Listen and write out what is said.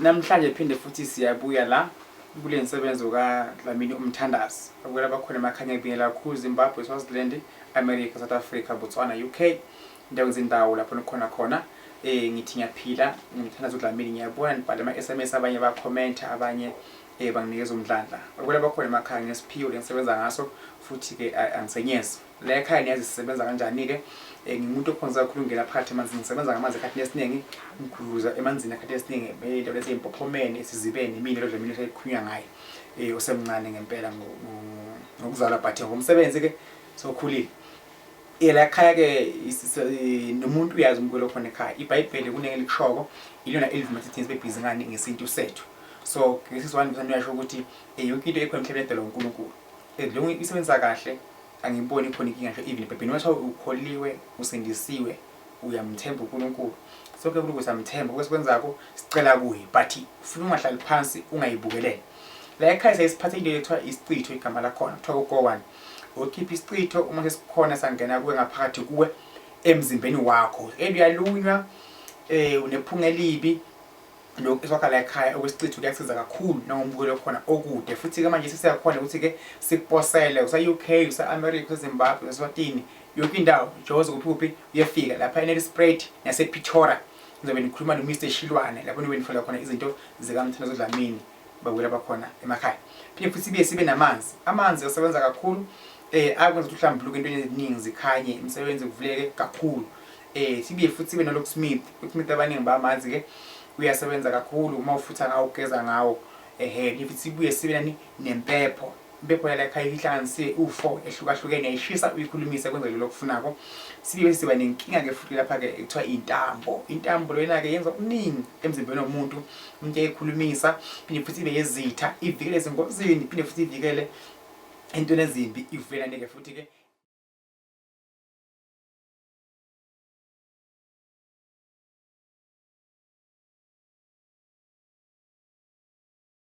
Namhlanje phinde futhi siyabuya la kule nsebenzo kaDlamini umthandazi. Abukela bakhona emakhanya ngibingelela kakhulu Zimbabwe, Swaziland, America, South Africa, Botswana, UK. Indawo izindawo lapho nikhona khona. Ngithi ngiyaphila ngimthandaza uDlamini ngiyabona nibhale ama SMS abanye ba comment abanye banginikeza umdlandla. Abukela bakhona emakhaya ngesiphiwo lengisebenza ngaso futhi ke angisenyezi. La ekhaya niyazi sisebenza kanjani-ke. Ngingumuntu okhonze kakhulu ukungena phakathi emanzini. Ngisebenza ngamanzi esikhathini esiningi, ngikhuluza emanzini esikhathini esiningi, endaweni eseyimpophomeni, esizibeni, imina lo Dlamini osekhulunywa ngaye. Usemncane ngempela ngokuzalwa but ngomsebenzi-ke sokhulile. La ekhaya-ke nomuntu uyazi umbukelo okhona ekhaya. IBhayibheli kuningi elikushoko, ilona elivuma ukuthi thina sibe busy ngani ngesintu sethu. So Genesis 1 verse 1 uyasho ukuthi yonke into ekhona emhlabeni yadalwa uNkulunkulu. As long isebenza kahle angiboni khona inkinga ngisho even ebhebheni uma ukholiwe usindisiwe uyamthemba uNkulunkulu sonke uNkulunkulu siyamthemba konke esikwenzako sicela kuye but ufuna ungahlali phansi ungayibukelele la ekhaya siyisiphathe into ekuthiwa isichitho igama lakhona kuthiwa ugowan ukhipha isichitho uma sesikhona sangena kuwe ngaphakathi kuwe emzimbeni wakho and uyalunywa unephunga elibi Lokhu eswakha la ekhaya okwesichitho kuyasiza kakhulu nangombukelo okhona okude futhi-ke manje sesiyakhona ukuthi-ke sikuposele usa-UK usa-America useZimbabwe useSwatini yonke indawo Jozi kuphi kuphi uyefika lapha eNelspruit nasePretoria ngizobe nikhuluma noMr Shilwane lapho nibe nithola khona izinto zikaMthandazo Dlamini babukela bakhona emakhaya phinde futhi sibuye sibe namanzi amanzi asebenza kakhulu akwenza ukuthi uhlambuluke entweni eziningi zikhanye imisebenzi kuvuleke kakhulu. Sibuye futhi sibe no-Locksmith. Locksmith abaningi bamazi ke uyasebenza kakhulu uma ufutha ngawo ugeza ngawo. Ehe, futhi sibuye sibe nani nempepho. Impepho yala ekhaya ihlanganisiwe u-4 ehlukahlukene yayishisa uyikhulumise kwenze lokho okufunako. Sibuye siba nenkinga ke futhi lapha ke ekuthiwa intambo. Intambo lena ke yenza okuningi emzimbeni womuntu. Umuntu eyikhulumisa, phinde futhi ibe yezitha, ivikele ezingozini, phinde futhi ivikele entweni ezimbi ivumelane ke futhi ke.